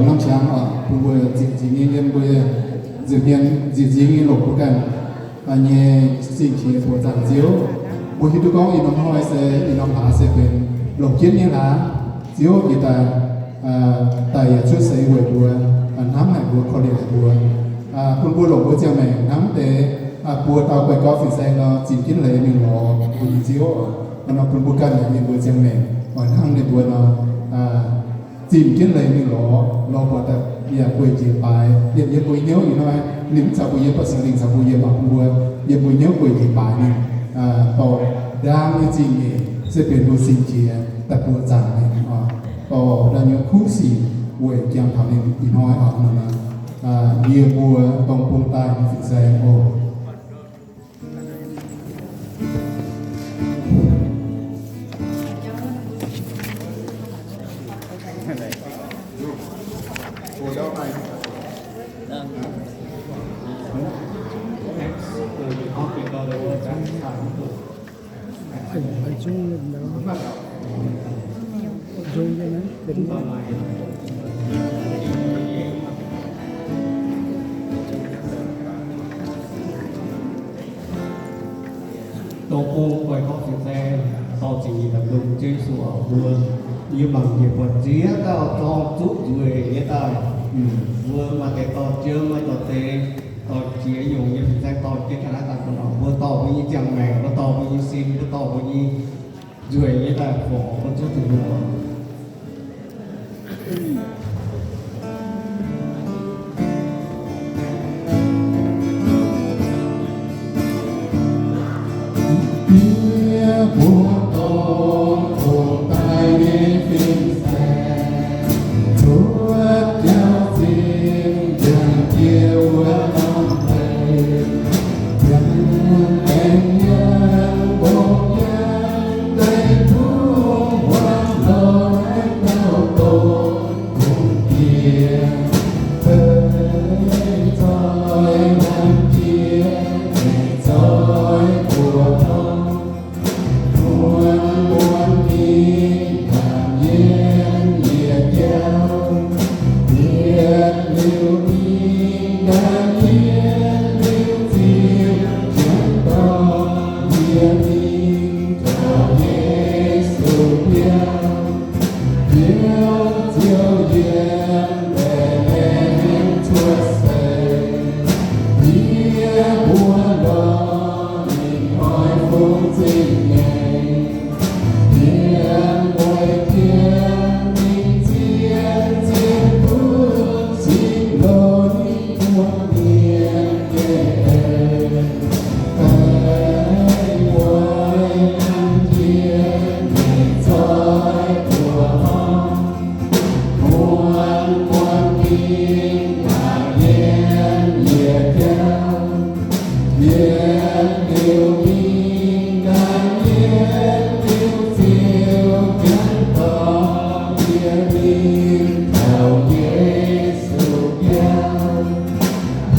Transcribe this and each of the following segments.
Norm qangx oc, bun mbuo nzieqc nzingx nyei yiem mbuo nza'hmien nzieqc nzingx nyei longc mbuo ganh nyei sing-qiex buoqc zaangc Ziouv. Mbuo hiuv duqv gorngv ih norm hnoi se ih norm hlaax se benx longc jienv nyei hlaax. Ziouv jiex daaih, daaih yaac cuotv seix weic mbuo, hnamv haic mbuo, korv-lienh haic mbuo, bun mbuo longc mbuo ziangh maengc hnamv deix buo dauh guei gorqv fin-saeng nor, zimh jienv leiz mingh lorz mbuo nyei Ziouv oc. Nor bun mbuo ganh yaac mingh mbuo ziangh maengc oix hnangv ninh mbuo nor, zimh jienv leiz mingh lorz, lorz buatc daaih yaac gueic njiec baaix. Liemh yiem mbuo hnyouv ih hnoi, ninh mv caux mbuo yiem, mv baac Singx Lingh caux mbuo yiem, mv baac bun mbuo yiem mbuo hnyouv gueic njiec baaix mingh, dorh ndaang nyei zingh nyeic se benx mbuo sing-qiex daaih buoqc zaangc ninh oc, dorh ndaang nyei kuv sic weic jangx taux ninh ih hnoi oc. Nor, yie mbuo dongh bung daaih nyei fin-saeng oc. Dongh bung guei gorqv fin-saeng dorh zingh nyeic daaih bun Ziouv Yesu oc. Mbuo yie mangc njiec buatc ziex dauh zorng zuqv nzueic nyei daaih. Mbuo maaih deix dorh jiem, maaih dorh deix dorh jiex nyungc nyei fin-saeng dorh jienv ga'naaiv daaih bun oc. Mbuo dorh mbuo nyei ziangh maengc, mbuo dorh mbuo nyei sin, mbuo dorh mbuo nyei nzueic nyei daaih fongc bun Ziouv Tin-Hungh oc. Yie mbuo dongh kungx daaih nyei fin-saeng, cuotv jauv zinh njaangc jiex wuov norm deic, yangh baengh yangh mbong yangh deix kuv huaang lorz naaiv dauh dongh kungx diex, deix zoi hnamv jiex, deix zoi buoz-ndongh, muonz muonz mingh ndaangc yietv yietc jauv, yietv liuz mingh ndaangc yietv liuz ziouc jienv dorh yie mingh taux Yesu biauv. Biauv ziouc yiem Mbetc^le^hem cuotv seix. Yie mbuo lorz ninh oix fungx zingh nyeic, mienh mueiz jienv mingh zien zinh duqv cingx loz ninh buo mienh nyei eix. Deix mueiz hnamv jiex mingh zoi buoz-ndongh, muonz muonz mingh ndaangc yietv yietc jauv, yietv liuz mingh ndaangc yietv liuz ziouc jienv dorh yie mingh taux Yesu biauv.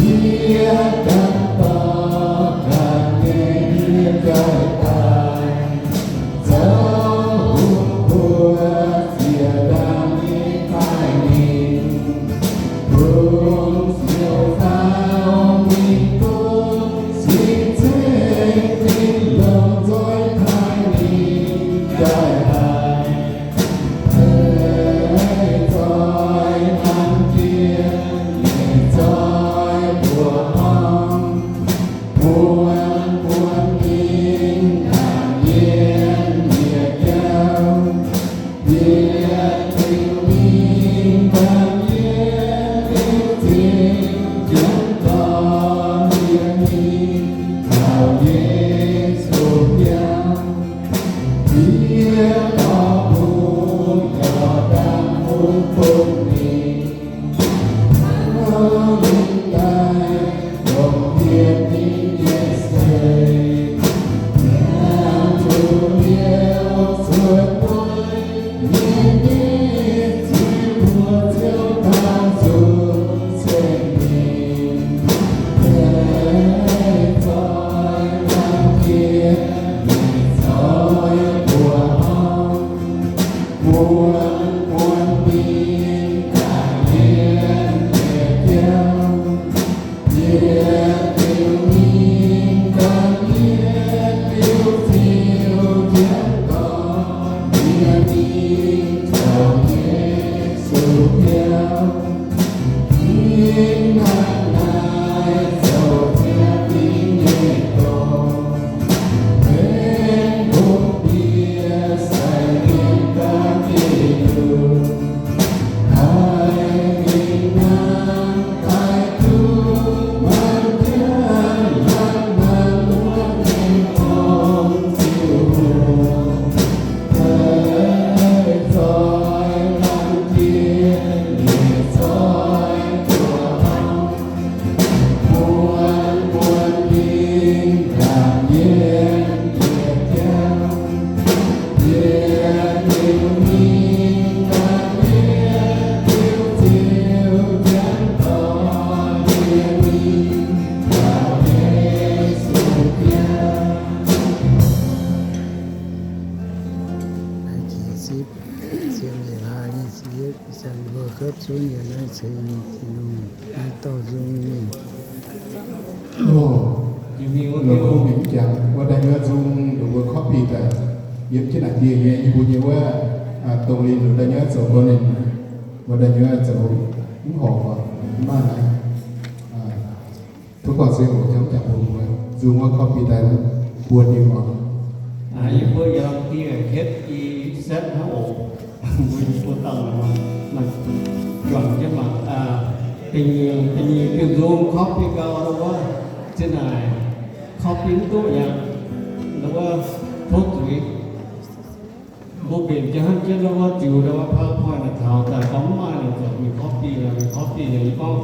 Yie ganh dorh ganh nyei hnyouv nqaih daaih, zoux hungh buoz ziec ndaangc nyei taaih ninh, bungx siouc faaux mingh bungx cing-ceng mingh longc nzoih taaih ninh nqaih daaih. Deix zoi hnamv jiex nyeic zoi buoz-ndongh, muonz muonz mingh ndaangc yietv yietc jauv, yietv liuz mingh ndaangc yietv liuz ziouc Cuotv zunv yietc naaiv ceng Tin-Hungh naaiv dorh nzung mingh. Loz-kungx mingh mv jangx, wuov daaih nyuoz nzung ndoqc wuov copy daaih, yiem jienv naaic dieh nyei, yie mbuo nyei wuov, dongh linh ndoqc daaih nyuoz zoux gorngv ninh, wuov daaih nyuoz zoux mv horpc, mv maaih naaiv. Tov guangc zuiz oc, jangx jangx bun mbuo nzung wuov copy daaih buo diuh oc. Yie mbuo yaac dieh hietv i setv hnangv oc. Mbuo yie mbuo dauh maaih juangc jienv mangc, da'nyeic, da'nyeic diuh nzung copy gau wuov, zinh naaic copy mv duqv yaac wuov tov zuiz. Mbuo mbenc jienv hnangv jienv wuov ziux wuov PowerPoint naaic taux daaih gorngv mv maaih ninh zoux mingh copy, mingh copy nyei. Yie gorngv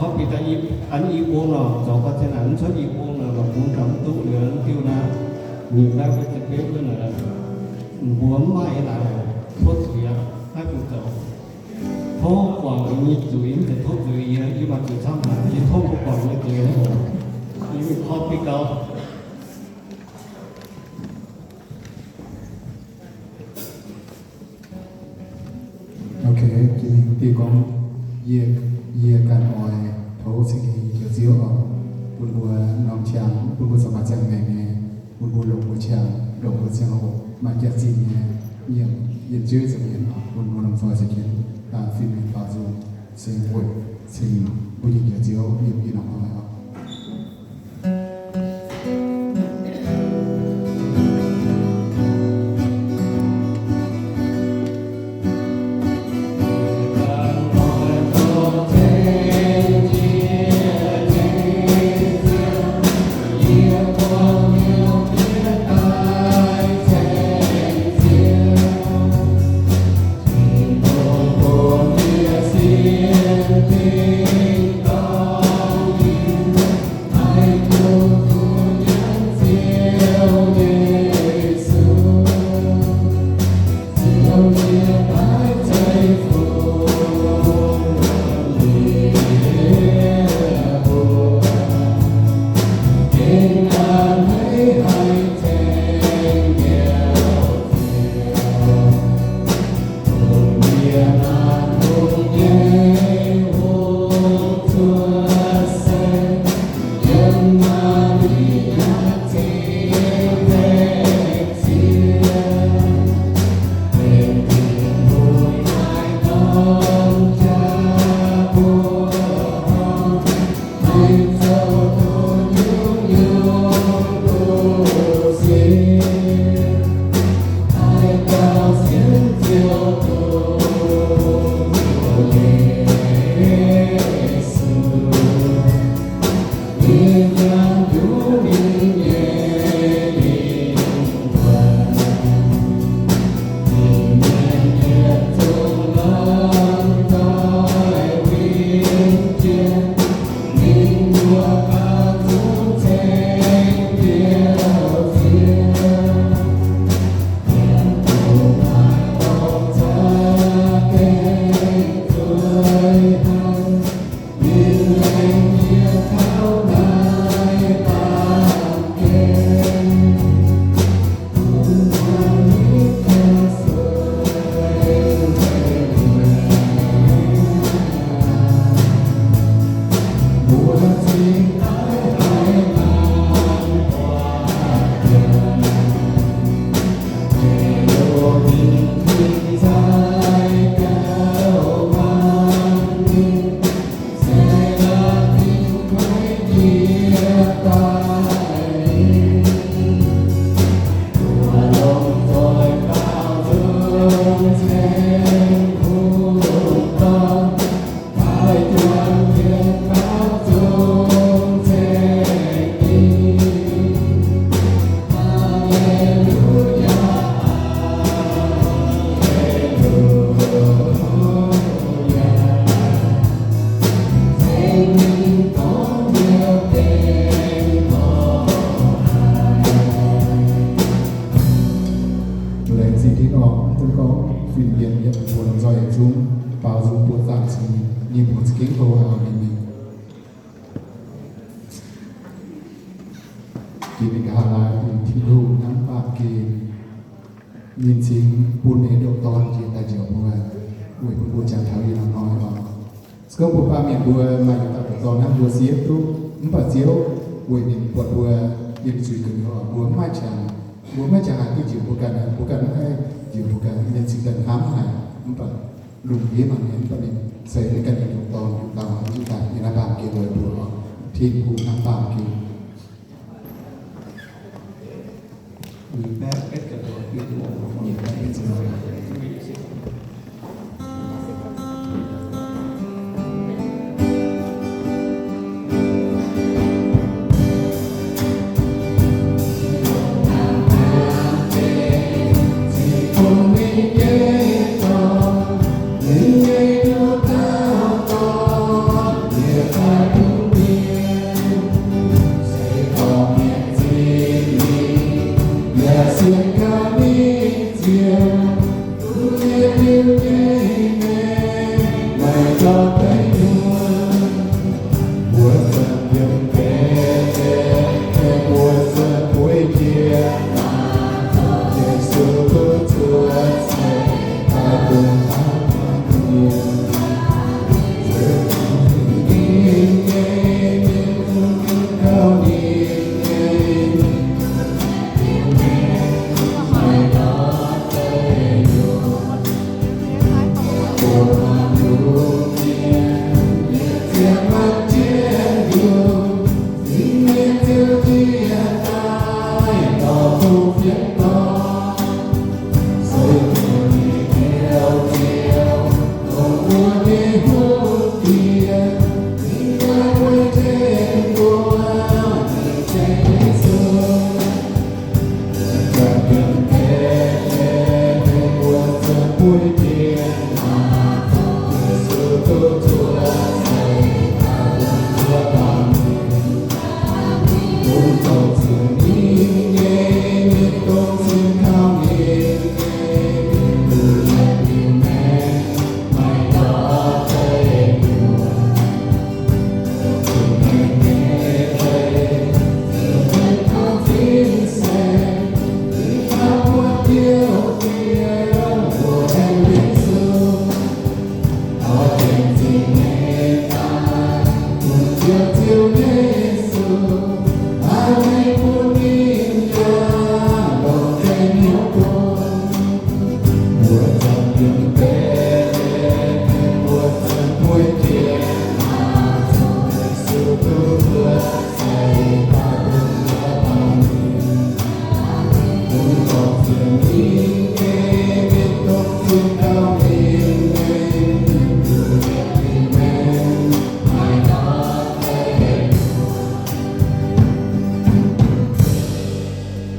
copy daaih an i bung nor, zoux gau zinh naaic mv cuotv i bung nor, la'bung daaih mv duqv liuz mv diuh naaiv. Ninh naaiv mbuo za'gengh wuov naaic, mbuo mv maaih naaic, tov zuiz aqv, haih bun zoux. Tov guangc nyei zuiz, mv zeiz tov zuiz yie, yie maaih zuiz camv haic, yie tov mbuo guangc nyei zuiz hnangv oc. Yie mingh copy gau. Ok, jiex mingh wuov diuh gorngv, yie, yie ganh oix tov Singx Lingh Njoux Ziouv oc, bun mbuo norm qangx, bun mbuo zoux maaih ziangh maengc nyei, bun mbuo longc mbuo qangx, longc mbuo ziangh hoc maaih jaax-zinh nyei, yiem, yiem Ziouv nza'hmien oc, bun mbuo longc zoih za'gengh fin-mienh baaux nzung, ceng weic cing mbuo nyei Njoux Ziouv yiem ih norm hnoi oc. Laengz zingh Tin-Hungh, mv dungx gorngv fin-mienh yietc mbuo lomh nzoih yietc zungv baaux nzung buoqc zaangc cing, ninh mbuo za'gengh hlo haic mingh. Jiex mingh nqa'haav laai, Tin-Hungh hnamv baamh gen, ninh cingx bun ninh ndoqc Dorn jiex daaih njoux mbuo. Weic bun mbuo jangx taux ih hnoi oc. Se gorngv mbuo baamh mienh mbuo maaih yietc dauh dorn hnangv, mbuo siepv duqv, mv baac Ziouv weic ninh buatc mbuo yiem zuiz gu'nyuoz, mbuo mv maaih qangx, mbuo mv maaih qangx haaix duqv njiec mbuo ganh, mbuo ganh mv haih njiec mbuo ganh, mienh cingx daaih hnamv haic, mv baac lungh ndiev mangc mienh, mv baac ninh ceix ninh ganh nyei dorn nduqc dauh njiec daaih yiem naaiv baamh gen weic mbuo oc. Tin-Hungh hnamv baamh gen.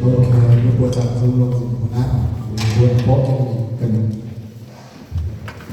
Ok, mbuo buatc zaangc Tin-Hungh longc zinh mbuo naaiv, mbuo mborqv jienv ninh ganh